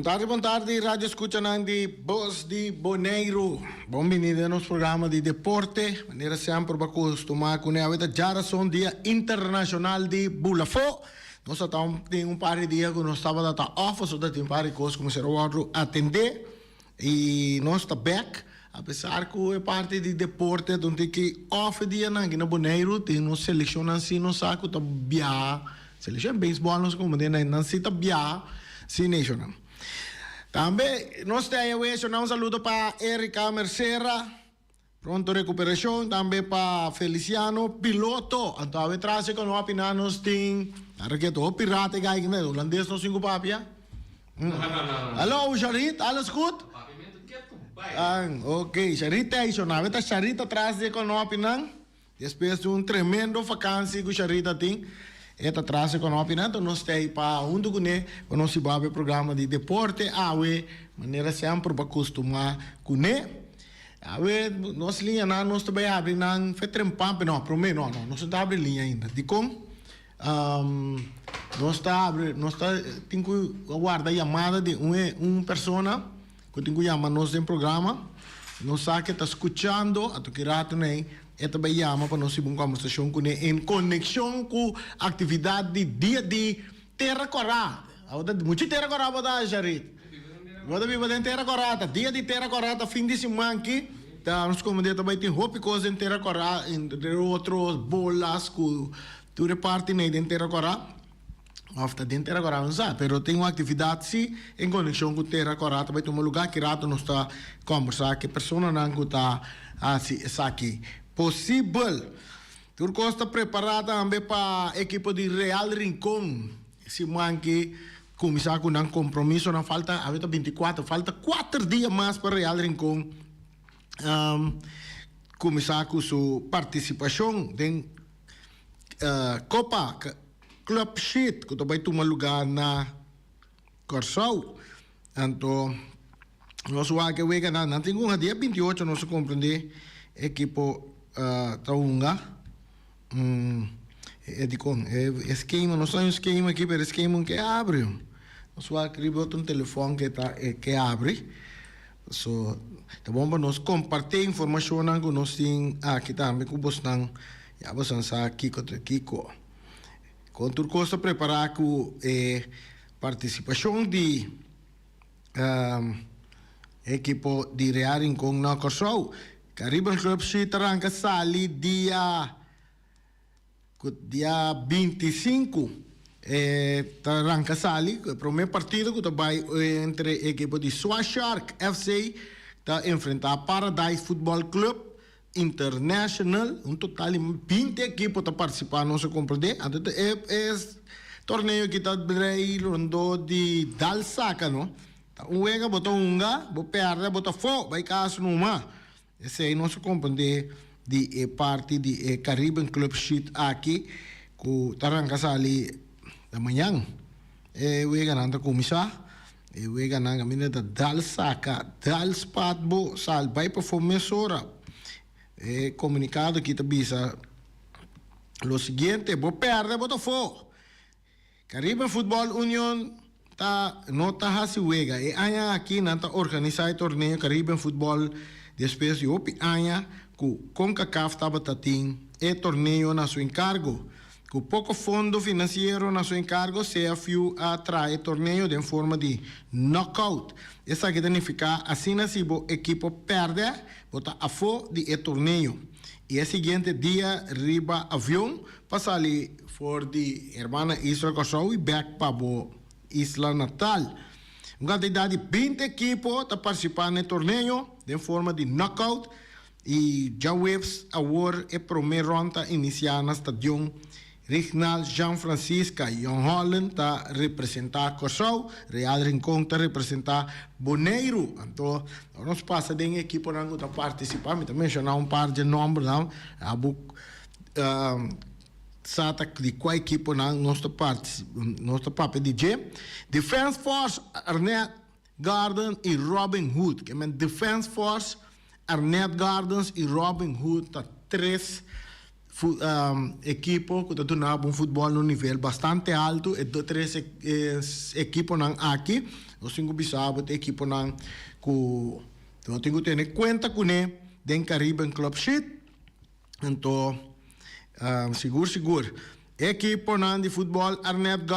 Bon tardi, bon tardi, radio escuchanan di Bos di Boneiru. Bon bini den nos programa di deporte. Manera semper bo a costuma cune awe ta djarason dia internacional di Bulafó. Nos a ta tin un par di dia cu nos tabata ta off pasobra ta tin un par di cos cu mester a wordo atende. Y nos ta bek, apesar cu e parti di deporte ta un tiki off e dianan aki na Boneiru, tin nos seleccionnan si nos sa cu ta biaha, seleccion di baseball nos como den nan si ta biaha si nacionnan. Tambe nos ta awe shona un saludo pa Erika Mercera, pronto recuperacion, tambe pa Feliciano Piloto, anto awe tras e kono apinan nos tin, a reketo hopi pirata e gai ki holandes nos tin cu papia. Hallo Sharit, alles goed? Ok, Sharit Tyson, awe ta Sharit atras di e konopinan. Despues di un tremendo vakansi ku Sharit a tin, e ta tras di e konopinan. Enton nos ta ei pa huntu kuné pa nos hiba e programa di deporte awe, manera semper bo a kustumá kuné. Awe nos liñanan nos ta bai habri nan fe trempan, no, promé no, no, nos no ta habri liña ainda. Dikon? Nos ta abri, nos ta tin ku warda yamada di un un persona ku tin ku yama nos den programa. Nos sa ke ta skuchando, a toki rato nei e ta bai yama pa nos hiba un kombersashon kuné en konekshon ku aktividat di dia di Tera Kòrá. Awor ta muchu Tera Kòrá bo ta, Sharit? Bo ta biba den Tera Kòrá? Ta dia di Tera Kòrá ta fin di siman aki. Ta nos komandé ta bai tin hopi kos den Tera Kòrá, entre otro bolas ku Tur e parti nei den Tera Kòrá, òf ta den Tera Kòrá no sa, pero tin un aktividat si en konekshon ku Tera Kòrá ta bai tuma lugá. Ki rato nos ta kòmbersá ku e personanan ku ta hasi esaki posibel. Tur kos ta prepará tambe pa ekipo di Real Rincon. E siman ki kuminsá ku nan kompromisonan falta, awe ta bintikuater, falta kuater dia mas pa Real Rincon kuminsá ku su partisipashon den Copa Club Sheet ku ta bai tuma lugá na Kòrsou. Anto nos wak e weganan. Nan tin hunga dia 28 nos a komprendé ekipo ta hunga. E dikon e skema nos tin un skema aki pero e skema no ke abri. Nos wak riba otro telefòn ke ta ke abri. So, ta bon pa nos kompartí informashonnan ku nos tin aki tambe ku bosnan, ya bosan sa kiko ta kiko. Kon tur kos ta prepará ku e partisipashon di ekipo di Real Rincon na Kòrsou. Caribbean Club shi ta ranka sali dia. Ku dia 25 e ta ranka sali ku e prome partido ku ta bai entre e ekipo di Swa Shark FC ta enfrenta Paradise Football Club International. Un total di 20 ekipo ta partisipa nos a komprende. Anto ta e e torneo aki ta drei rondó di dal saka no. Ta un wega bo ta hunga bo pèrdè bo ta fo bai kas numa. Esei nos a comprende di e parti di e Caribbean Club Sheet aki cu ta ranca sali da mañan. E weganan ta cuminsa, e weganan caminda ta dal saca, dal spat bo sal bay pafo mesora. E comunicado aki ta bisa lo siguiente, bo perde bo ta fo. Caribe Football Union ta no ta hasi wega. E aña aki nan ta organisa e torneo Caribbean Football despues di hopi aña cu Concacaf tabata tin e torneo na su encargo. Cu poco fondo financiero na su encargo CFU a traha e torneo den forma di knockout. Esaki ta nifica asina si bo ekipo perde bo ta afo di e torneo y e siguiente dia riba avion Pa sali for di hermana isla Kòrsou i bèk pa bo isla natal. Un kantidat di 20 ekipo ta partisipá na e torneo den forma di knockout i djaweps awor e promé rònt ta inisiá na Stadion Rignald Jean Francisca. Jong Holland ta representá Kòrsou, Real Rincon ta representá Boneiru. Anto ora nos pasa den e ekiponan ku ta partisipá mi ta menshoná un par dje nòmbernan. Abo Sa ta di kua ekiponan nos ta nos ta papia di dje. Defense Force, Arnett Garden i Robin Hood. Ke men Defense Force, Arnett Gardens i Robin Hood ta tres ekipo ku ta duna bo un futbòl na un nivel bastante altu. E tres ekiponan aki. Nos tin ku bisa bo ta ekiponan ku nos tin ku tene kuenta kuné den Caribbean Club Sheet. Anto sigur sigur e ekiponan di futbòl Arnett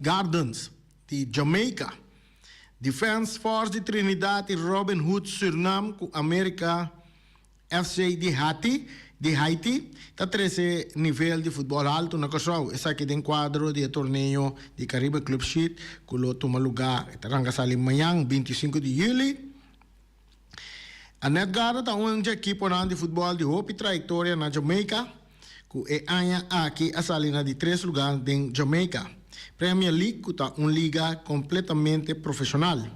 Gardens di Jamaica, Defence Force di Trinidad i Robin Hood Surnam ku America FC di Hati di Haiti ta trese nivel di futbòl haltu na Kòrsou. Esaki den kuadro di e torneo di Caribe Club Sheet ku lo tuma lugá e ta ranka sali mañan 25 di yüli. Arnett Garden ta un dje ekiponan di futbòl di hopi trayektoria na Jamaica ku e aña aki a sali na di tres lugá den Jamaica Premier League ku ta un liga kompletamente profeshonal.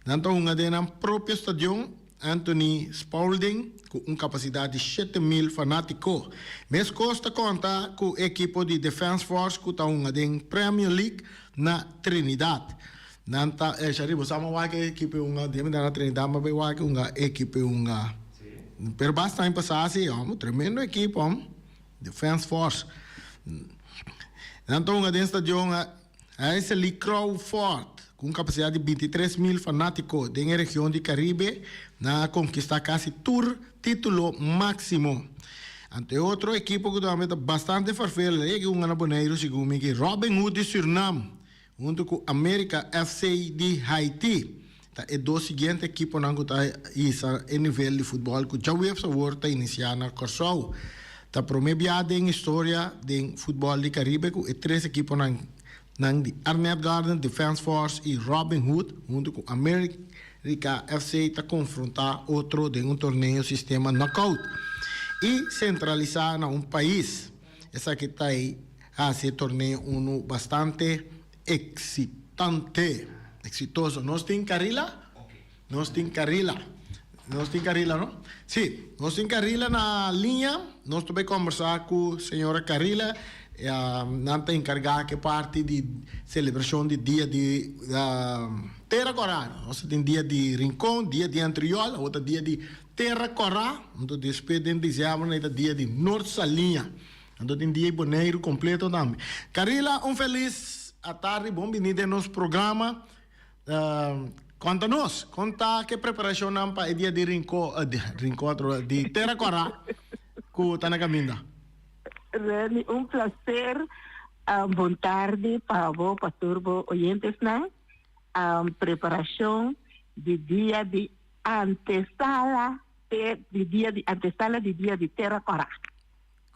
Nan ta hunga den nan propio stadion Anthony Spaulding ku un kapasidat di 7000 fanátiko. Meskos ta konta ku e ekipo di Defence Force ku ta hunga den Premier League na Trinidad. Nan ta eh Shari bo sa ma wak e ekipo hunga dia mi ta na Trinidad ma bay wak hunga ekipo hunga pero basta aña pasa si homber tremendo ekipo hom Defence Force nan ta hunga den stadion Hazeley Crawford ku un kapasidat di 23,000 fanatiko den e region di Karibe nan a konkista kasi tur titulo maksimo anto e otro ekipo ku tambe ta bastante farfel e hunga na Boneiru segun mi ki Robin Hood di Surnam. Huntu ku America FC di Haiti ta e dos siguiente ekiponan ku ta hisa e nivel di futbòl ku djaweps awor ta inisiá na Kòrsou. Ta promé bia den historia den futbòl di Karibe ku e tres ekiponan nan di Arnett Garden, Defence Force i Robin Hood huntu ku America FC ta konfrontá otro den un torneo sistema knockout i sentralisá na un pais. Esaki ta e Hasi e torneo unu bastante eksitante, eksitoso. Nos tin Carila? Nos tin Carila. Nos tin Carila, no? Sí, nos tin Carila na liña. Nos ta bay kombersá ku señora Carila. Nan ta enkargá ku e parti di selebrashon di dia di Tera Kòrá. Nos ta tin dia di Rincon, dia di Antriol, awor ta dia di Tera Kòrá. Anto despues den disièmber nan ta dia di Noord Saliña. Anto tin dia y Boneiru completo tambe. Carila, un feliz atardi, bon bini den nos programa. Conta nos, con ta ke preparacionnan pa e dia di Rincon, Rincon otro, di Tera Cora cu ta na caminda? Remy, un placer. Bon tardi pa bo, pa tur bo oyentesnan. Preparacion di dia di antesala te di dia di antesala di dia di Tera Cora.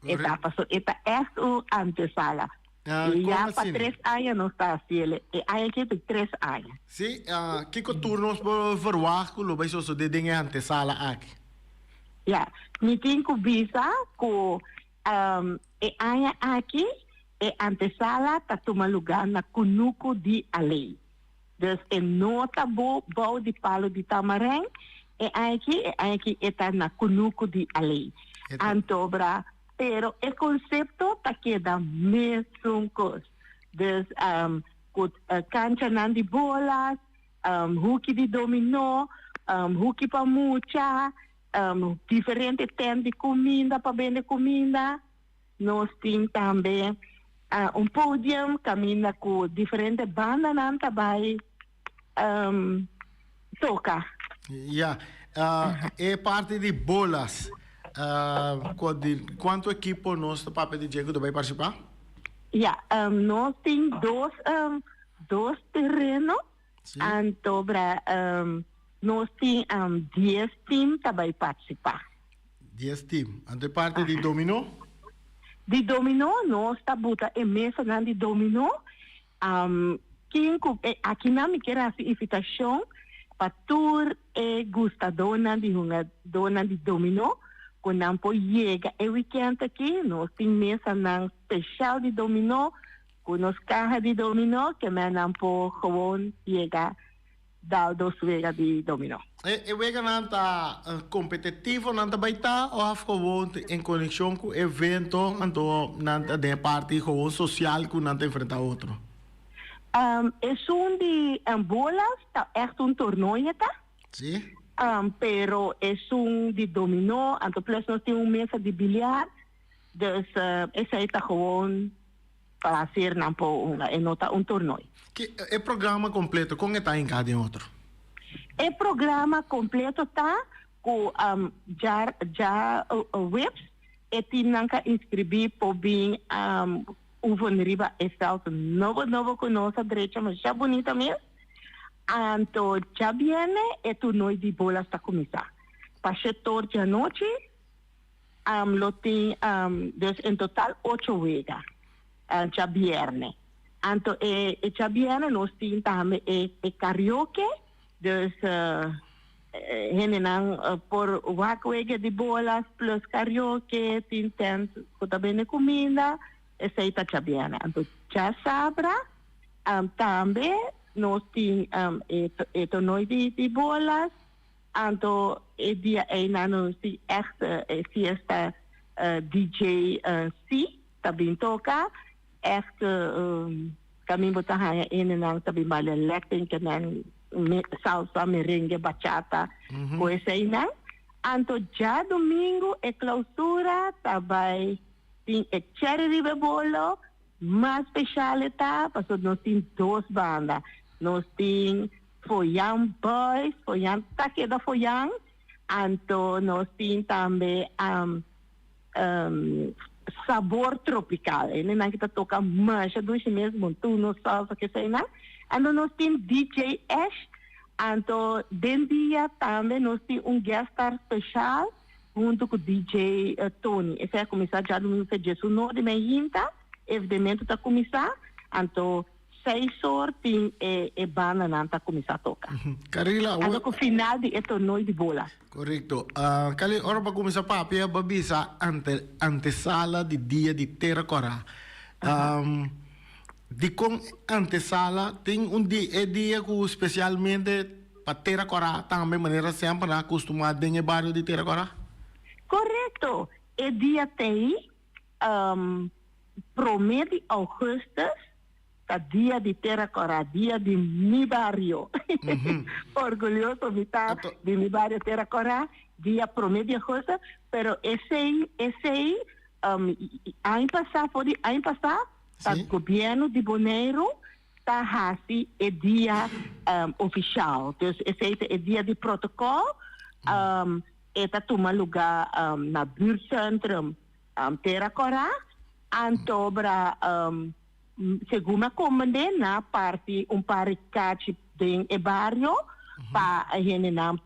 E ta paso e ta echt un antesala. Ah, Y kon ya pa asina? tres aña nos ta haciele. E aña aki ta 3 aña. Sí, kiko tur nos por verwacht ku lo bai sosodé den e antesala aki? Ya, mi tin ku bisa ku e aña aki e antesala ta tuma lugá na Kunuku di Alei. Dus e no ta bou di palu di tamarijn e aña aki, e aña aki e ta na Kunuku di Alei. E ta. Antobra, pero e konsepto ta keda mesun kos. Dus ku kanchanan di bolas, huki di dominó, huki pa mucha, diferente tent di kuminda pa bende kuminda. Nos tin tambe un podium kaminda ku diferente bandanan ta bai toka. Ya, e parti di bolas, kuantu ekipo nos ta papia di dje ku ta bai partisipá? Ya, nos tin dos tereno, anto nos tin 10 team ta bai partisipá. 10 team. Anto e parti di dominó? Di dominó nos ta buta e mesanan di dominó. Ken ku akinan mi kier hasi invitashon pa tur e gustadónan di hungadónan di dominó ku nan por yega e wikènt aki. Nos tin mesanan speshal di dominó ku nos kaha di dominó ke men nan por gewoon yega dal dos wega di dominó. E weganan ta kompetitivo nan ta bai ta òf gewoon en konekshon ku evento anto nan ta den e parti gewoon sosial ku nan ta enfrentá otro? Esun di bolas ta ègt un tornoyo ta. Sí. Pero esun di dominó anto plus nos tin un mesa di biliar dus esei ta gewoon. Placer nan por hunga, e no ta un torneo. Ki e programa completo, con e ta hinca den otro? E programa completo ta cu djaweps e teamnan cu a inscribi por bin oefen riba e veld nobo nobo cu nos a drecha masha bunita mes. Anto djabierne e torneo di bolas ta cuminsa. Pa shetor djanochi lo tin dus en total ocho wega djabierne. Anto e djabierne nos tin tambe e karaoke, dus hendenan por wak wega di bolas plus karaoke, tin tent cu ta bende cuminda, esey ta djabierne. Anto djasabra tambe nos tin e torneo di bolas. Anto e dia einan nos tin echt e fiesta, DJ C ta bin toca, echt camin bo ta haya hendenan ta bin baila Latin ke nan salsa, merengue, bachata cu eseinan. Anto djadomingo e clausura ta bay tin e cherry riba e bolo. Mas special e ta pasobra nos tin dos banda. Nos tin Foyan Boys, Foyan ta keda Foyan, anto nos tin tambe Sabor Tropical. Hendenan ki ta toca masha dushi mes, montuno, salsa, keseinan. Anto nos tin DJ Ash, anto den dia tambe nos tin un guest star special. Hunto cu DJ Tony. Esey a cuminsa djadomingo fe diesuno di meinta, evenemento ta cuminsa, anto seis or tin e e bandanan ta cuminsa toca. Carila, Anto cu final di e torneo di bola. Correcto. Cali, ora bo a cuminsa papia bo a bisa ante antesala di dia di Tera Cora. Dicon antesala tin un di e dia cu specialmente Pa Tera Kòrá tambe manera semper nan a kustumá den e bario di Tera Kòrá? Korekto! E dia t'ei, promé di ougùstùs, ta dia di Tera Kòrá, dia di mi bario. Orgulyoso mi ta di mi bario Tera Kòrá, dia promé di ougùstùs, pero esei, esei, aña pasá, for di aña pasá, ta gobièrnu di Boneiru ta hasi e dia ofishal. Dus esei ta e dia di protokòl. E ta tuma lugá na buurtcentrum Tera Kòrá. Antobra segun mi a komprendé nan a parti un par di kachi den e bario pa hendenan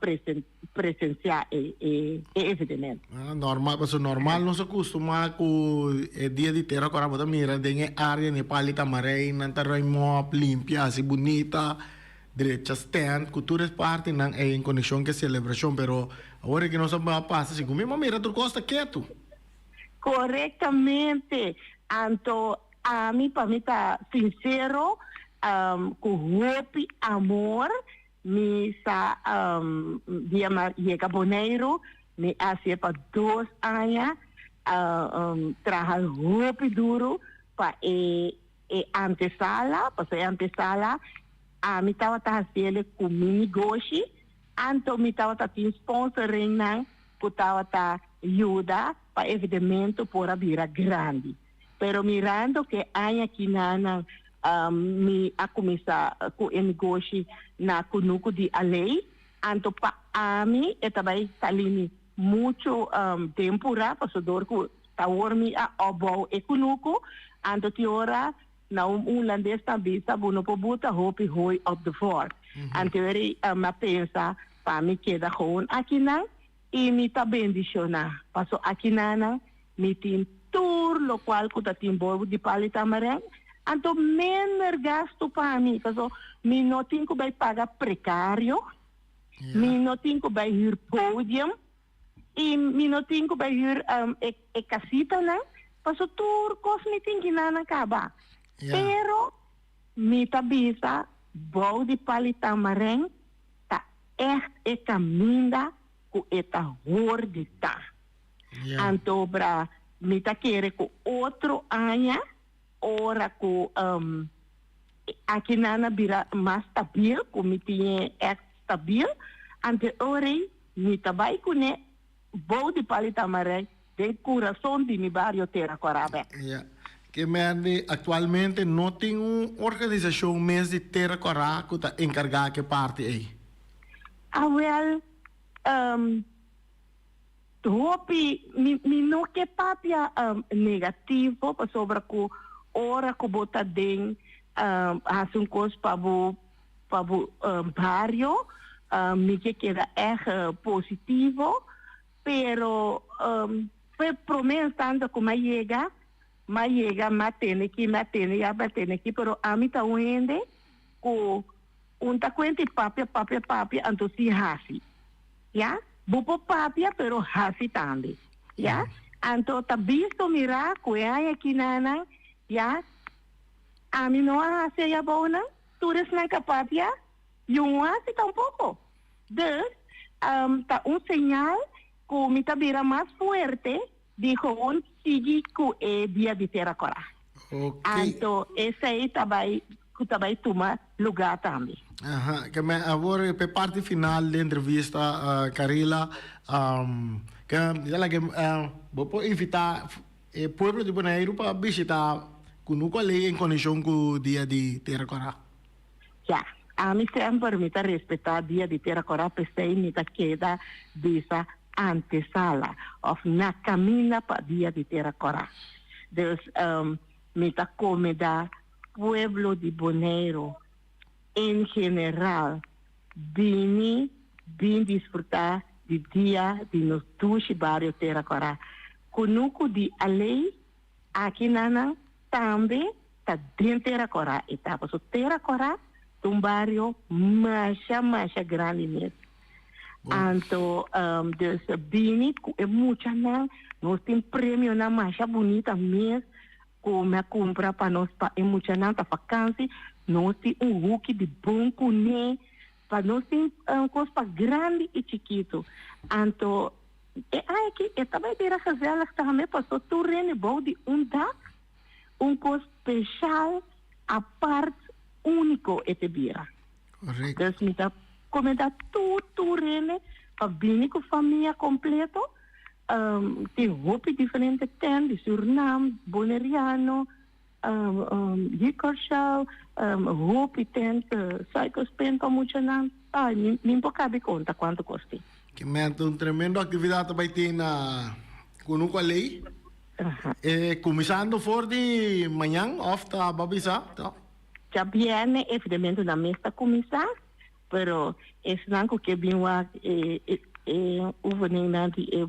presensiá e evenemento. Normal, pasobra normal nos a kustumá ku e dia di Tera Kòrá bo ta mira den e área Nepal i Tamarei nan ta ruim mòp, limpia, hasi bunita, drecha stand ku tur e partinan ei en konekshon ku e selebrashon, pero awor aki nos a pasa segun mi a mira tur kos ta ketu. Korektamente, anto ami pa mi ta sinsero ku hopi amor Mi sa dia mi a yega Boneiru, mi a hacié pa dos aña, traha hopi duru pa e e antesala, pasobra e antesala ami tabata haciele cu mi negoshi, anto mi tabata tin sponsoringnan cu tabata yuda pa evenemento por a bira grandi. Pero mirando cu e aña kinanan mi a cuminsa cu e negoshi na Cunucu di Aley, anto pa ami e ta bay sali mi mucho tempura, pasobra dor cu ta awor mi a opbouw e cunucu, anto tin ora na un Hulandes ta bisa bo no por buta hopi hooi op de vork. Anto eri mi a pensa pa mi keda gewoon akinan y mi ta bendiciona, pasobra akinanan Mi tin tur locual cu ta tin bou di pali tamaren, anto minder gasto pa mi, paso mi no tin cu bay paga precario, mi no tin cu bay huur podium, y mi no tin cu bay huur e casitanan, paso tur cos mi tin kinanan caba. Pero mi ta bisa bou di pali tamaren ta echt e caminda cu e ta hoor di ta. Anto bra mi ta kere ku otro aña ora ku akinan a bira mas stabil, ku mi tin e ègt stabil, anto e ora ei mi ta bai kuné bou di Pali Tamarijn den kurason di mi bario Tera Kòrá bèk. Ya. Ke mende aktualmente no tin un organisashon mes di Tera Kòrá ku ta enkargá ku e parti ei. Awel, hopi, mi mi no ke papia negativo pasobra ku ora ku bo ta den hasi un kos pa bo pa bo bario, mi ke keda ègt positivo, pero Fue prome instante cu m'a yega, m'a yega, m'a tene ki, m'a tene ya, m'a tene ki, pero ami ta un hende cu un ta cuenta y papia, papia, papia, anto si haci. Ya? Bo por papia, pero haci tambe. Ya? Anto ta bisto mira cu e aña kinanan, ya, ami no a haci e yabounan, tur esnan ca papia, yo no haci tampoco. Dus, ta un señal Ku mi ta bira mas fuerte di gewoon sigui ku e Dia di Tera Kòrá. Ok. Anto esei ta bai ku ta bai tuma lugá tambe. Aha, ke me awor p'e parti final di entrevista, Carila, ke ya laga bo por invitá e pueblo di Boneiru pa bishitá Kunuku Alei en konekshon ku Dia di Tera Kòrá. Ya, ami semper mi ta respetá Dia di Tera Kòrá, p'esei mi ta keda bisa antesala òf na kaminda pa Dia di Tera Kòrá. Dus, mi ta komedá pueblo di Boneiru en general bini bin disfrutá di dia di nos dushi bario Tera Kòrá. Kunuku di Alei Aki nan tambe ta den Tera Kòrá e ta. Pasobra Tera Kòrá ta un bario masha masha grandi mes. Anto dus bini ku e muchanan, nos tin premionan masha bunita mes ku mi a kumpra pa nos pa e muchanan ta fakansi. Nos tin un huki di bon kuné pa nos tin kos pa grandi i chikitu. Anto E aki e ta bai bira gezellig tambe paso tur rende bou di un dak, un kos special, apart, unico e te bira. Correcto. Dus mi ta comenta tur tur rende pa bini cu famia completo. Tin hopi diferente tent di Surinam, Boneriano, Jickershow, hopi tent, suikerspin pa muchanan. Ay, mi mi por cabi conta cuanto cos tin. Ke menta un tremendo actividad ta bay tin na Cunucu Aley. E cuminsando for di mañan of ta bo bisa? Ta. Djabierne evidentemente nan mes ta cuminsa, pero esnan cu ke bin wak e e oefeningnan di e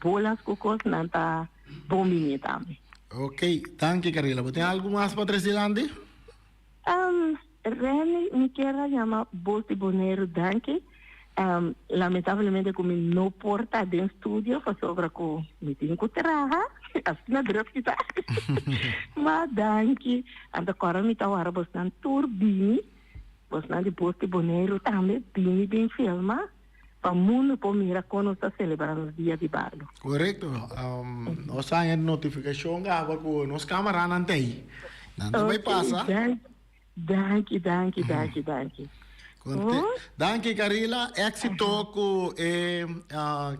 bolas cu cos nan ta bon bini tambe. Ok, danki Carila. Bo tin algu mas pa trece dilanti? Renny, mi kier a yama Bos di Boneiru danki. Lamentablemente ku mi no por ta den studio pasobra ku mi tin ku traha, asina druk mi ta. Ma danki. Anto kòrda mi ta wara bosnan tur bini, bosnan di Bos di Boneiru tambe bini bin filma pa mundu por mira kon nos ta selebrá nos Dia di Barrio. Korekto. Nos haña notifikashon kaba ku nos kameranan ta ei. Nan ta bai pasa. Danki, danki, danki, danki. Conte. Danki Carila, éxito ku e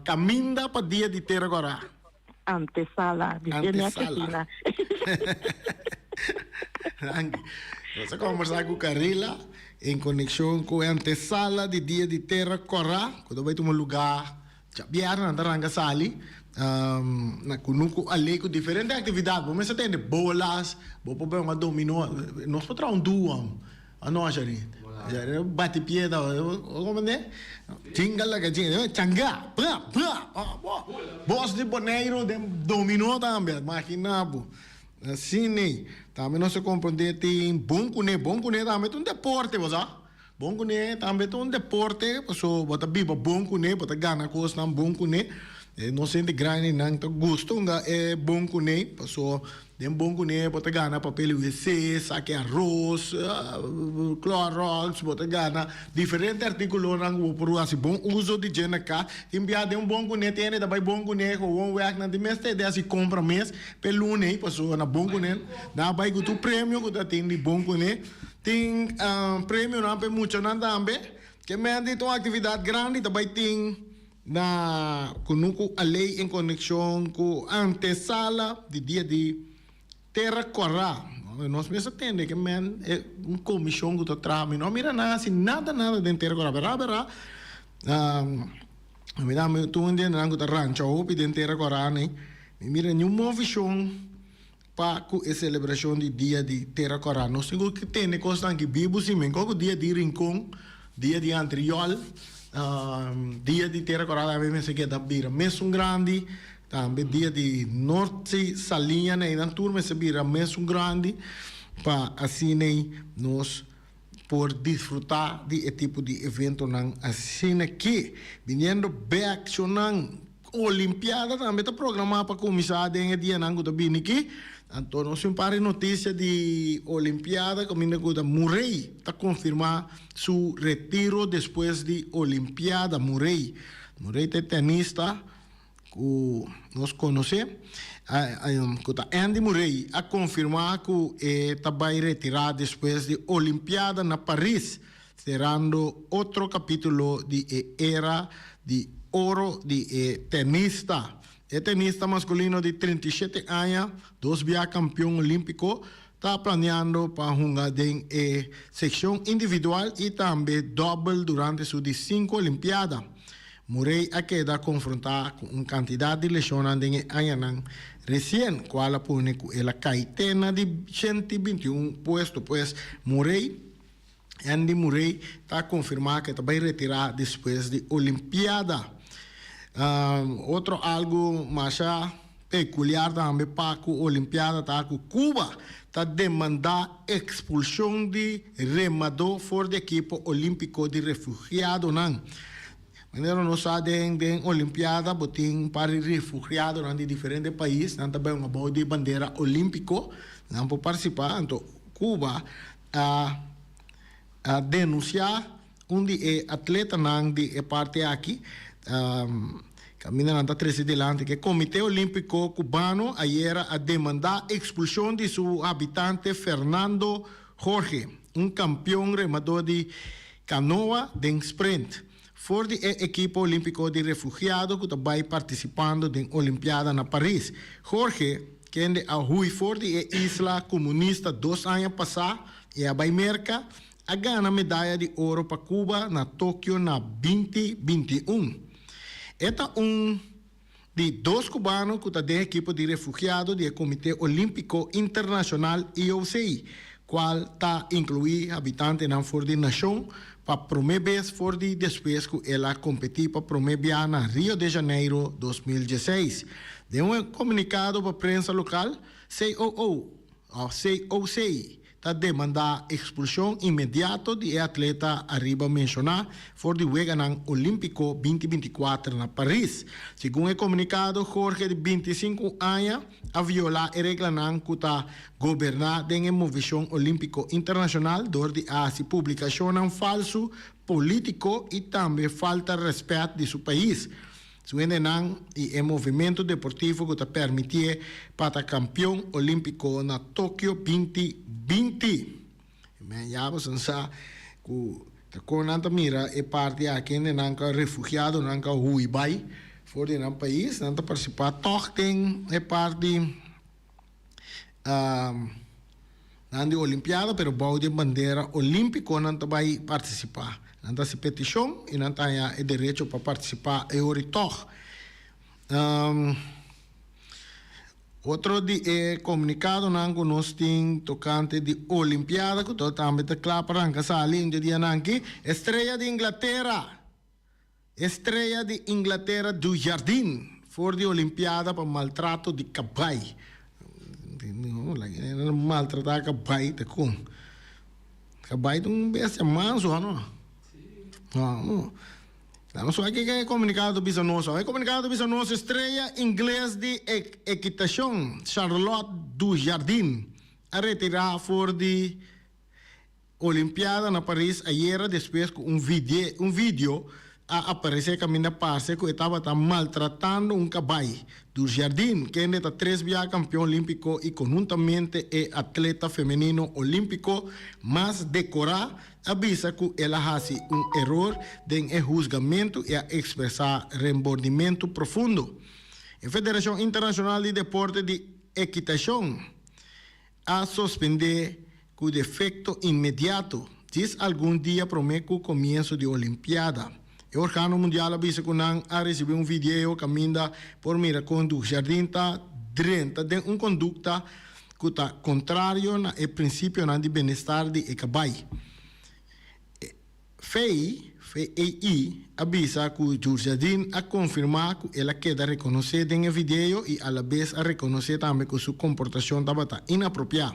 caminda pa dia di Tera Gorá. Antesala, di ser mi Antesala. Danki. Nos a conversa ku Carila en conexion ku e antesala di dia di Tera Corá, ku ta bai tuma lugá Djabièrnè nan ta ranka sali na kunuku alei ku diferente aktividat. Bo mester tende bolas, bo por beba dominó. Nos por traha un duo ano Shari? Bati piedra, komo ne? Chinga laga chinga, changa, bra bra. Bos di Boneiru den dominó tambe, imagina bo. Asina. Tambe nos a komprondé tin bon kuné, bon kuné tambe ta un deporte, bo sa. Bon kuné tambe ta un deporte, paso bo ta biba bon kuné, bo ta gana kosnan bon kuné. Nos hende grandinan ta gusta hunga e bon kuné, paso den bon kuné bo ta gana papel wc, saki aros, Clorox, bo ta gana diferente artíkulonan ku bo por hasi bon uso di dje na kas. Tin bia den un bon kuné tin hende ta bai bon kuné gewoon wèk nan tin mester di hasi kompra mes p'e luna ei, paso na bon kuné nan a bai ku tur premio ku ta tin di bon kuné. Tin premionan pa e muchanan tambe. Ke menti ta un aktividat grandi ta bai tin na Kunuku Alei en konekshon ku antesala di dia di. Tera Kòrá. Nos mes a tende ke men e un komishon ku ta traha. Mi no a mira nan hasi nada nada den Tera Kòrá. Bèrda bèrda mi ta mi tur un dende nan ku ta rancha hopi den Tera Kòrá nei. Mi mira niun movishon pa ku e selebrashon di dia di Tera Kòrá. Nos tin ku tene kosnan aki bibu si men. Kòke dia di Rincon, dia di Antriol, dia di Tera Kòrá tambe mester keda bira mesun grandi. Tambe dia di Norte Saliña na einan tur mester bira mesun grandi pa asin'ei nos por disfruta di e tipo di eventonan asina ki. Biniendo bek shonnan Olimpiada tambe ta programa pa cuminsa den e dianan cu ta bini aki. Anto nos tin un par di noticia di Olimpiada caminda cu ta Murray ta confirma su retiro despues di Olimpiada. Murray Murray ta e tenista. Ku nos konosé, ku ta Andy Murray, a konfirmá ku e ta bai retirá despues di Olimpiada na Paris, serando otro kapítulo di e era di oro di e tenista. E tenista maskulino di 37 aña, dos bia kampion olímpiko, ta planeando pa hunga den e sekshon individual i tambe dòbel durante su di sinku Olimpiada. Murray a keda konfrontá ku un kantidat di leshonnan den e añanan resien, kual a pone ku el a kai te na di 121 puesto. Pues, Murray, Andy Murray, ta konfirmá ku e ta bai retirá despues di Olimpiada. Otro algu masha pekuliar tambe pa ku Olimpiada ta ku Cuba ta demandá ekspulshon di remadó for di ekipo olímpiko di refugiadonan. Manera nos sa den den Olimpiada bo tin un par di refugiadonan di diferente pais, nan ta bai un abou di bandera olímpiko, nan por partisipá. Anto Cuba a a denunsiá Un di e atletanan di e parti aki, kaminda nan ta trese dilanti ku e Komité Olímpiko Kubano ayera a demandá ekspulshon di su habitante Fernando Jorge, un kampion remadó di kanoa den sprint, for di e ekipo olímpiko di refugiado ku ta bai partisipando den Olimpiada na Paris. Jorge, kende a hui for di e isla komunista dos aña pasá i a bai Merka, a gana medaya di oro pa Cuba na Tokio na 2021. E ta un di dos cubano cu ta den ekipo di refugiado di e Comite Olimpico Internacional, IOC, cual ta inclui habitantenan for di nacion pa prome bes for di despues cu el a competi pa prome bia na Rio de Janeiro 2016. Den un comunicado pa prensa local, COO, of COC, ta demandá ekspulshon inmediato di e atleta ariba menshoná for di Weganan Olímpiko 2024 na Paris. Segun e komunikado, Jorge di 25 aña a violá e reglanan ku ta goberná den e moveshon olímpiko internashonal dor di a hasi publikashonnan falsu polítiko i tambe falta rèspèt di su pais. Su hendenan i e movimentu deportivo ku ta permitié pa ta kampion olímpiko na Tokio 2020. Men ya boso sa ku ta kon nan ta mira e parti aki hendenan ka refugiadonan ka hui bai for di nan pais nan ta partisipá tòg den e parti Nan di Olimpiada pero bou di e bandera olímpiko nan ta bai partisipá. Nan ta hasi petishon i nan ta haña e derecho pa partisipá e ora i tòg. Otro di e komunikadonan ku nos tin tokante di Olimpiada ku tambe ta kla pa ranka sali un di e dianan aki, Estrella di Inglatera! Estrella di Inglatera Dujardin for di Olimpiada pa maltrato di kabai. Maltrata kabai ta kon? Kabai ta un bestia manso ha no? No. Nan so aki ke komunikado ta bisa nos. E komunikado ta bisa nos estrella ingles di ekitashon Charlotte Dujardin a retira for di Olimpiada na Paris ayera despues ku un un video a aparesé kaminda parse ku e tabata maltratando un kabai. Dujardin, kende ta tres bia kampion olímpiko i konhuntamente e atleta femenino olímpiko mas dekorá, a bisa ku el a hasi un eror den e husgamentu i a ekspresá rembordimentu profundo. E Federashon Internashonal di Deporte di Ekitashon. a suspendé ku efekto inmediato, djis algun dia promé ku komienso di Olimpiada. E organo mundial a bisa ku nan a risibí un video kaminda por mira kon Dujardin ta drenta den un kondukta ku ta kontrario na e prinsipionan di benestar di e kabai. FEI, FEI, a bisa ku Djurjadin a konfirmá ku el a keda rekonosé den e video i alabes a rekonosé tambe ku su komportashon tabata inapropiá.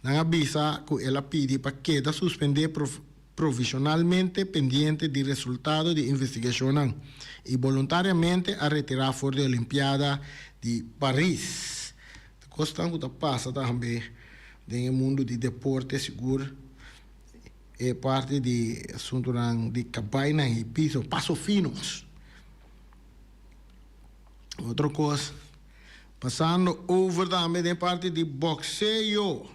Nan a bisa ku el a pidi pa keda suspendé provishonalmente pendiente di resultado di investigashonnan i boluntariamente a retirá for di Olimpiada di Paris. Kosnan ku ta pasa tambe den e mundu di deporte sigur. E parti di asuntunan di kabainan i piso, paso finos. Otro kos, pasando over tambe den parti di boxeo,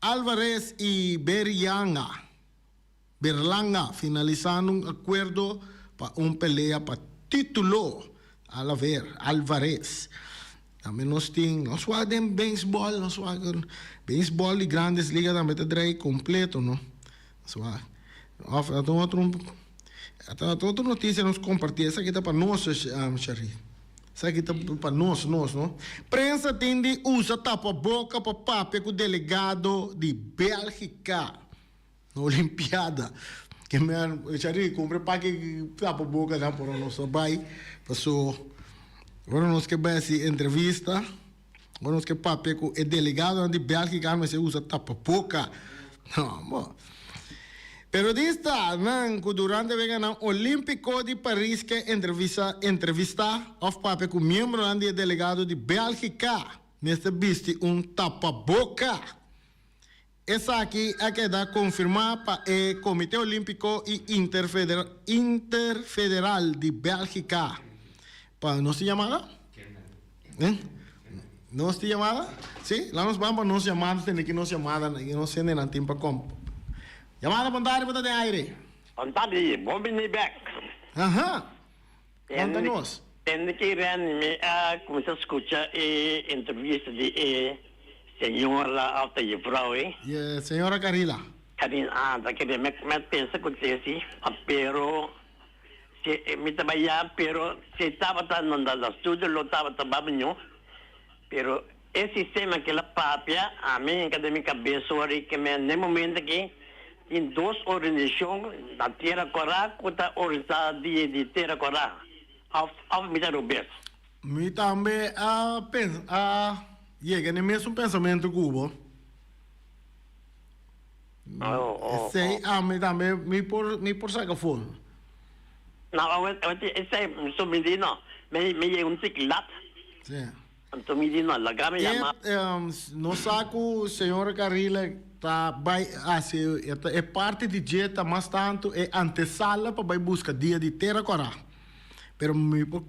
Alvarez i Berrianga, Berlanga finalisando un akuerdo pa un pelea pa titulo. Alaver, Alvarez. Tambe nos tin, nos wak den beisbòl, nos wak beisbòl di Grandes Ligas tambe ta drei kompleto, no. Nos wak, òf ta un otro, ta otro notisia nos kompartí, esaki ta pa nos, Sharry. Esaki ta pa nos, nos, no. Prensa tin di usa tapaboka pa papia ku delegado di Bèlgika. Na Olimpiada. Ke men Shari kumpra paki tapa boka nan por nos a bai paso ora nos ke bai hasi entrevista ora nos ke papia ku e delegadonan di Bèlgika mester usa tapa boka no bo periodistanan ku durante weganan Olímpiko di Paris ke entrevista entrevista òf papia ku miembronan di e delegado di Bèlgika mester bisti un tapa boka. Esaki a keda konfirmá pa e Komité Olímpiko i Interfederal di Bèlgika. Pa nos tin yamada? Nos tin yamada? Sí, laat nos ban pa nos yamada tende ki nos yamada nos hendenan tin pa komp. Yamada bon tardi bo ta den aire. Bon tardi, bon bini bèk. Aha, konta nos. Tende ki Reni mi a kuminsá skucha e entrevista di e señora òf ta jefrou ei. E señora Carila. Carina, ah, ta kere mi a pensa ku te si, pero si mi ta bai ya, pero si tabata na studio lo tabata babiño, pero E sistema ke la papia a mi hinka den mi kabes ora ke mi n'e momento aki tin dos organisashon na Tera Kòrá ku ta organisá dia di Tera Kòrá òf òf mi ta robes. Mi tambe a pens a yega n'e mesun pensamentu ku bo. Oh, oh, Esei oh. ami tambe mi por mi por saka for. No, awor esei so mi di no mi mi yega un tik lat. Sí. Anto mi di no, laga mi yama. E no sa ku señora Carrila ta bai hasi e parti di dje ta mas tantu e antesala pa bai buska dia di tera kòrá. Pero mi por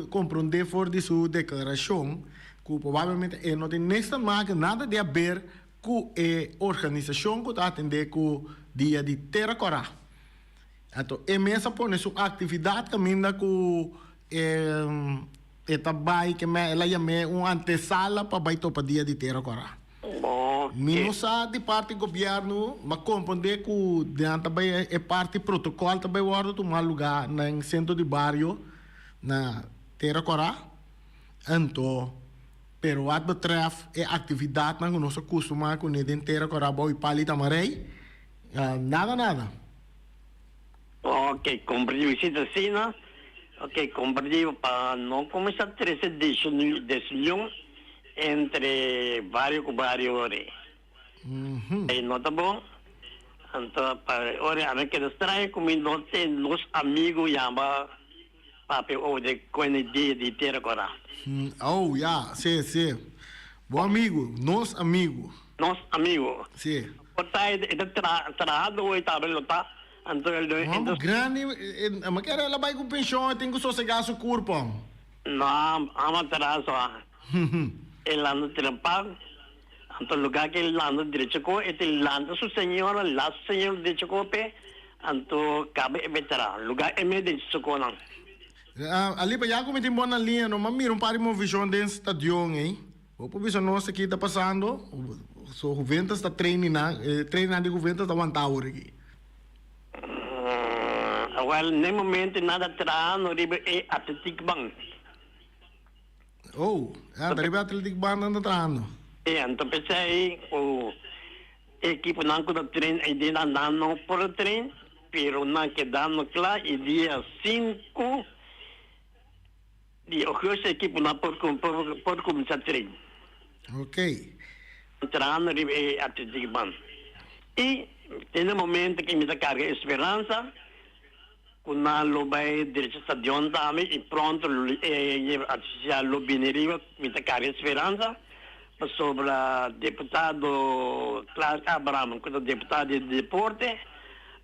komprondé for di su deklarashon ku probablemente e no tin niks te make, nada di haber ku e organisashon ku ta atendé ku dia di tera kòrá. Anto e mes a pone su aktividat kaminda ku e E ta bai ke me el a yam'é un antesala pa bai topa dia di tera kòrá. Mi no sa di parti gobièrnu, m'a komprondé ku nan ta bai e parti protokòl ta bai wòrdu tumá lugá na en sentro di bario na Tera Kòrá. Anto, pero wat betrèf e aktividatnan ku nos a kustumá kuné den Tera Kòrá bou i Pali Tamarei, nada nada. Ok, comprendí. Si ta asina, ok, comprendí pa no cuminsa trece desunion entre bario cu bario ori. Ey no ta bon. Anto pa ori ami keda straño cu mi no ten nos amigo yama papia over de cuene dia di tera cora. Oh, ya, si, si. Bo amigo, nos amigo. Nos amigo. Si. Por ta e ta trahado hoy tambe lo ta. Anto el Un homber grandi, ma kere el a bai ku penshon, e tin ku sosegá su kurpo. No, ama traha so. E lanta trempan, anto lugá ku e lanta drecha ko, e tin lanta su señora, la su señora drecha ko p'e, anto kaba e bai traha. Lugá e mes drecha su konan. Alipa, ya ku mi tin bo na liña, no m'a mira un par di movishon den stadion ei. Bo por bisa nos aki ta pasando? So Juventus ta training nan, e training nan di Juventus ta wanta awor aki. Awel, n'e momento nan ta trahando riba e Atletiek Bank. Oh, ya, ta riba e Atletiek Bank nan ta trahando. E, anto p'esei ku e ekiponan ku ta train ei den nan no por a train, pero nan kedando kla e dia sinku di augustus e ekiponan por por kuminsá train. Ok. Trahando riba e Atletiek Bank. I den e momento ku mi ta karga e speransa ku nan lo bai drecha stadion tambe i pronto e artifisial lo bini riba, mi ta karga e speransa pasobra deputado Clark Abraham ku ta deputado di deporte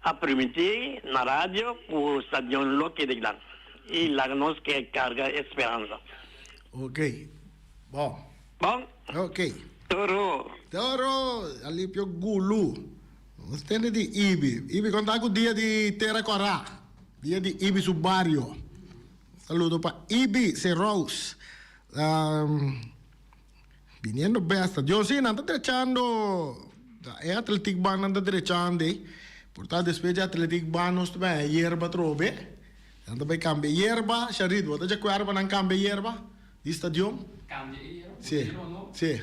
a primintí na radio ku stadion lo keda gran i laga nos ke karga e speransa. Ok. Bon. Bon. Ok. Toro. Toro, Alipio Gulu. Nos tende di Ibi. Ibi kon ta ku dia di Tera Kòrá? Dia di Ibi su bario. Saludo pa Ibi Serous. Biniendo besta. Dios sí, nan ta drechando e Atletiek Baan nan ta drechando ei. Por ta despues di Atletiek Baan nos ta bai yerba atrobe. Nan ta bai kambia yerba. Sharit, bo ta dje kuerdo pa nan kambia yerba di stadion? Kambia e yerba? Sí. Yerba nobo? Sí. Sí.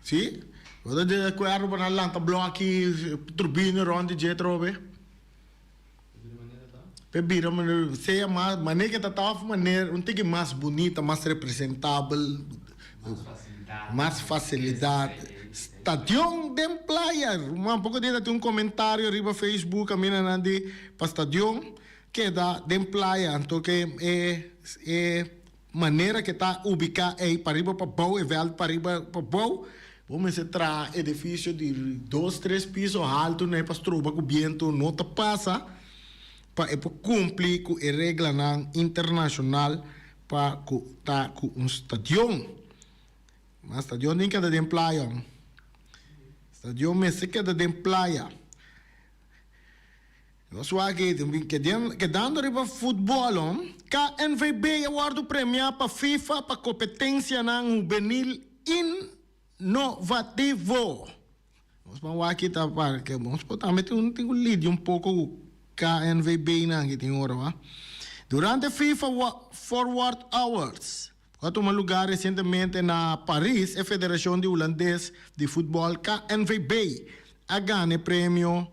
Sí? Bo ta di akuerdo pa nan lanta bloki turbina rond di dje atrobe? Pe bira manera ta? Pe bira manera, sea mas, manera ke ta ta of manera un tiki mas bunita, mas representabel. Mas facilidad. Mas facilidad. Stadion den playa. Ruman, poko dia ta tin un comentario riba Facebook kaminda nan di pa stadion keda den playa anto ke e e Manera ke ta ubiká ei pariba pa bou, e vèlt pariba pa bou, bo mester traha edifisio di dos, tres piso haltu nei pa stroba ku bientu no ta pasa, pa e por kumpli ku e reglanan internashonal pa ku ta ku un stadion. Ma stadion tin keda den playa. Stadion mester keda den playa. Nos wak kedando riba futbol, KNVB a wordo premia pa FIFA pa competencianan hubenil innovativo. Nos ban wak ta parke, nos por tambe tin cu lidia un poco cu KNVB nan aki tin ora wa. Durante FIFA Forward Awards cu a tuma lugar recientemente na Paris, e Federacion di Hulandes di Futbol KNVB a gana e premio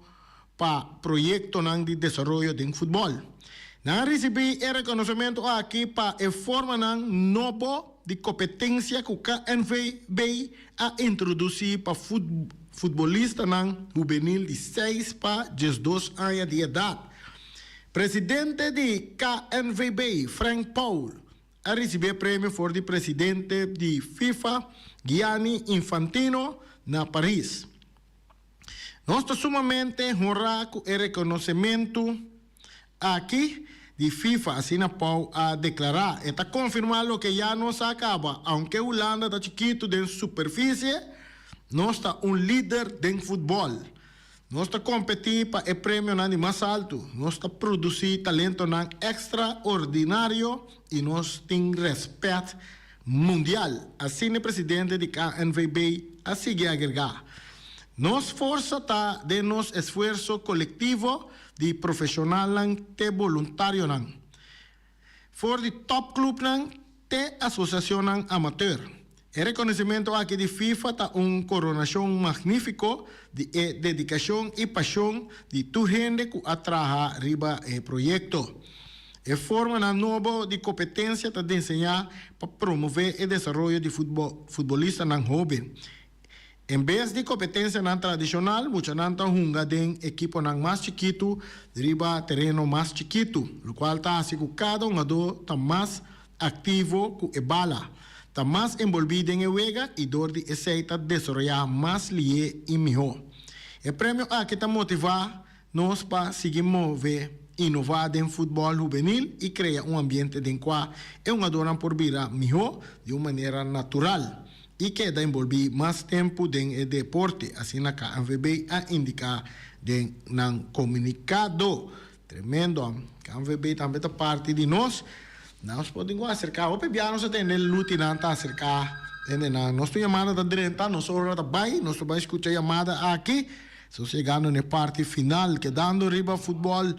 pa proyektonan di desaroyo den futbòl. Nan a risibí e rekonosementu aki pa e formanan nobo di kompetensia ku KNVB a introdusí pa futbolistanan hubenil di seis pa diesdos aña di edat. Presidente di KNVB, Frank Paul, a risibí e premio for di presidente di FIFA, Gianni Infantino, na Paris. Nos ta sumamente honrá ku e rekonosementu aki di FIFA, asina Pauw a deklará. E ta konfirmá loke ya nos a kaba, aunke Hulanda ta chikitu den superfisie, nos ta un lider den futbòl. Nos ta kompetí pa e premionan di mas altu, nos ta produsí talentonan ekstraordinario i nos tin rèspèt Mundial, asina e presidente di KNVB a sigui agregá. Nos forsa ta den nos esfuerso kolektivo di profeshonalnan te boluntarionan, for di topklupnan te asosiashonnan amateur. E rekonosementu aki di FIFA ta un koronashon magnífiko di e dedikashon i pashon di tur hende ku a traha riba e proyekto. E formanan nobo di kompetensia ta diseñá pa promové e desaroyo di futbolistanan hóben. En bes di kompetensianan tradishonal, muchanan ta hunga den ekiponan mas chikitu riba tereno mas chikitu, lokual ta hasi ku kada hungadó ta mas aktivo ku e bala, ta mas enbolbí den e wega i dor di esei ta desaroyá mas lihé i mihó. E premio aki ta motivá nos pa sigui move, inová den futbòl hubenil i krea un ambiente den kua e hungadónan por bira mihó di un manera natural i keda enbolbí mas tempu den e deporte, asina KNVB a indiká den nan komunikado. Tremendo. KNVB tambe ta parti di nos. Nos por tin ku aserká. Hopi bia nos a tende lutinan ta aserká. Hendenan, nos tin yamada ta drenta, nos ora ta bai, nos ta bai skucha yamada aki. Estamos yegando na e parti final, kedando riba futbòl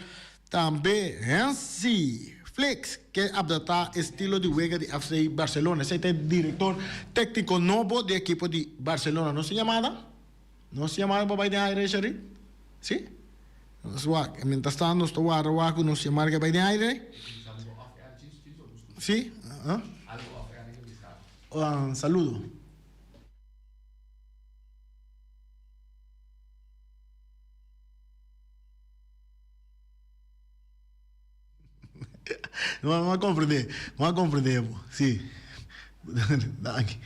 tambe. Hansi Flick ke adaptá estilo di wega di FC Barcelona. Esei ta e direktor tékniko nobo di ekipo di Barcelona. Nos tin yamada? Nos tin yamada pa bai den aire, Sherry? Si? Nos wak. Mientras tanto nos ta warda wak ku nos yamada ke bai den aire. Si? Saludo. No a comprende, no a comprende bo, si. Danki.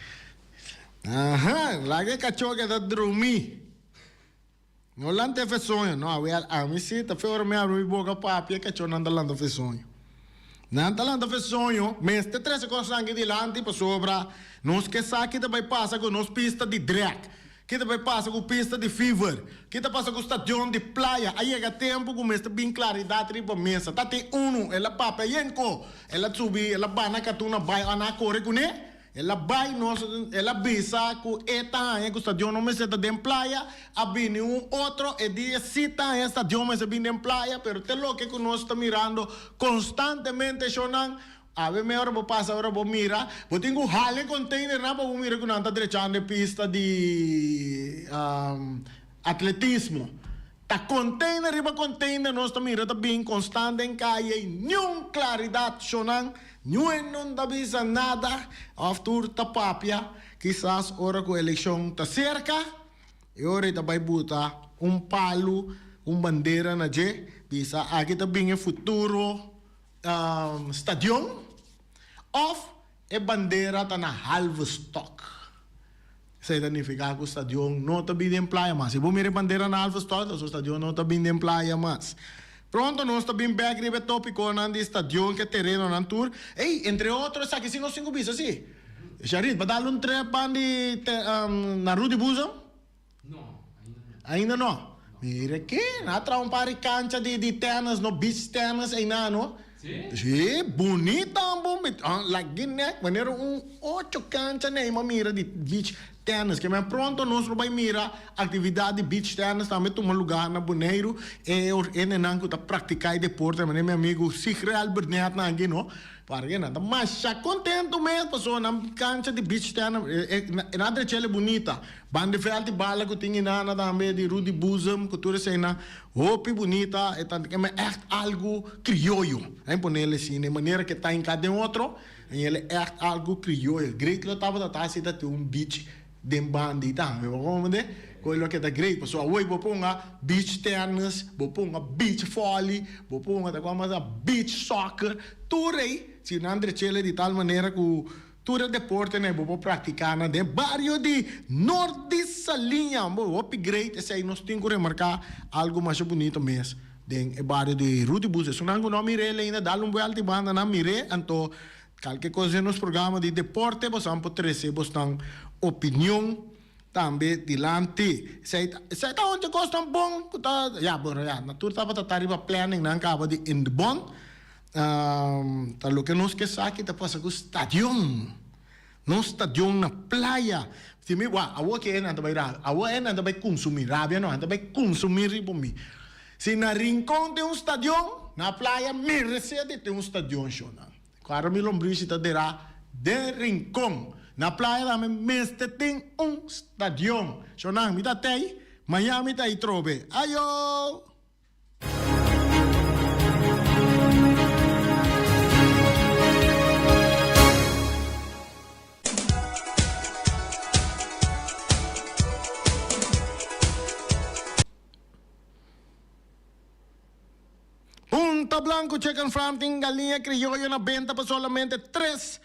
Aha, laga e cachó keda drumi. No lanta e fe soño. No, awel, ami si ta fe ora mi abri mi boca papia, e cachónan ta lanta fe soño. Nan ta lanta fe soño, mester trece cosnan aki dilanti pasobra nos ke sa ki ta bay pasa cu nos pista di drag. Ki ta bay pasa ku pista di Fever? Ki ta pasa ku stadion di Playa? A yega tempu ku mester bin klaridat riba mesa. Ta tin unu, el a papia yenko, el a subi, el a bana katuna bai, ana a kore kuné. El a bai nos, el a bisa ku e ta haña ku stadion no mester ta den Playa. A bini un otro, e di e si ta haña stadion mester bin den Playa, pero te loke ku nos ta mirando konstantemente shownan, Awe me ora bo pasa ora bo mira, bo tin ku hala e containernan pa bo mira ku nan ta drechando e pista di atletismo. Ta container riba container nos ta mira ta bin constant den caye y niun claridad shonan, niun no ta bisa nada of tur ta papia. Kisas ora ku eleccion ta cerca e ora e ta bay buta un palu, un bandera na dje, bisa aki ta bin e futuro. Stadion of e bandera ta na halve stok. Esei ta nifiká ku stadion no ta bin den playa mas. Si bo mira e bandera na halve stok, ta su stadion no ta bin den playa mas. Pronto nos ta bin bèk riba e topikonan di stadion ku e terenonan tur. Ey, entre otro esaki si nos tin ku bisa si. Sharit, bo dal un trep ban di na Rudy Boezem? No, ainda no. Ainda no. Mira ke, nan a traha un par di kancha di di tennis no, beach tennis einan no. Si? Si, bunita ambo, mi like di nek manera un ocho kancha nei mi a mira di beach tennis. Ke men pronto nos lo bai mira actividad di beach tennis tambe tuma lugar na Boneiru. E hendenan ku ta practica e deporte manera mi amigo Sigre Albert nan aki no. Parke nan ta masha contento mes pasobra nan cancha di beach tennis e nan drechel e bunita. Ban di veld di bala cu tin inana tambe di Rudy Boezem cu tur eseinan hopi bunita e ta keme echt algo crioyo. Nan ponele asina e manera ke ta hinca den otro en el e echt algo crioyo. Great lo tabata ta si ta tin un beach den banda y tambe bo comprende cu e loke ta great pasobra awor bo ponga beach tennis bo ponga beach volley bo ponga ta cual mas beach soccer tur ey si nan drechele di tal manera cu Tur e deportenan bo por practica nan den bario di Noord di Saliña. Bo hopi great esey nos tin cu remarca algo masha bunito mes den e bario di Rudy Bus. Esunnan cu no a mir'e ainda dal un buelta y banda nan mir'e anto calke cos den nos programa di deporte bosan por trece bosnan opinion tambe dilanti. Esey ta esey ta once cosnan bon cu ta ya bueno ya na tur tabata ta riba planning nan caba di in de bon. Ta loke nos ke sa ki ta pasa ku stadion. Nos stadion na playa. Si mi wak, awor ke nan ta bai rabia. Awor e nan ta bai kunsumí. Rabia no, nan ta bai kunsumí riba mi. Si na Rincon tin un stadion, na playa meresé di tin un stadion shonnan. Kuadra mi lombrishi ta derá den Rincon. Na playa tambe mester tin un stadion. Shonnan, mi ta tei, mañan mi ta ei trobe. Ayo! Punta Blanco Chicken Farm tin galiña crioyo na benta pa solamente tres.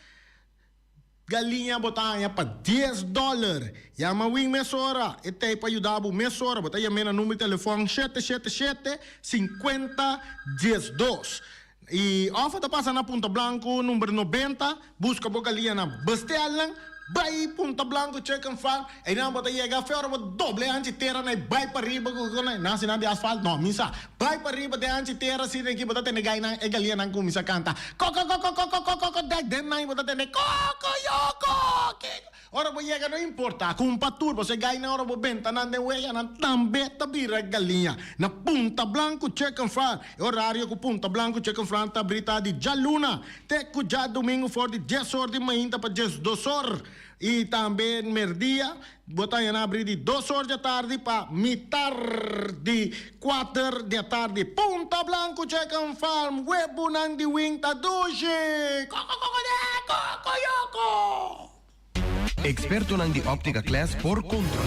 Galiña bo ta haña pa dies dòler. Yama Win mesora, e t'ei pa yuda bo mesora. Bo ta yam'é na number di telefòn shete shete shete sinkuenta diesdos. I òf bo ta pasa na Punta Blanco number nobenta, buska bo galiña na bestelnan, bai Punta Blanco Chicken Farm, einan bo ta yega fe ora bo doble hanchi tera na e bai pariba ku nan hasi nan di asfalt, no mi sa. Bai pariba den hanchi tera asina aki bo ta tende gainan e galianan kuminsa kanta kokokokokokokokoko dek den nan bo ta tende kokoyoko kiko. Ora bo yega no importa ku un patur bo se gai nan ora bo benta nan den weya nan tambe ta bira galiña. Na Punta Blanco Chicken Farm e orario ku Punta Blanco Chicken Farm ta abri ta di djaluna te ku djadumingu for di dies or di mainta pa diesdos or i tambe merdia bo ta haña nan abri di dos or di atardi pa mitar di kuater di atardi. Punta Blanco Chicken Farm webunan di wing ta dushi! Kokokokodé kokoyoko! Expertonan di Optica Class por contra.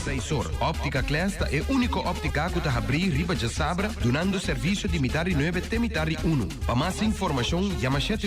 Seisor, Optica Class ta e unico optica cu ta habri riba djasabra dunando servicio di mitar di nuebe te mitar di uno. Pa mas informacion yama shete.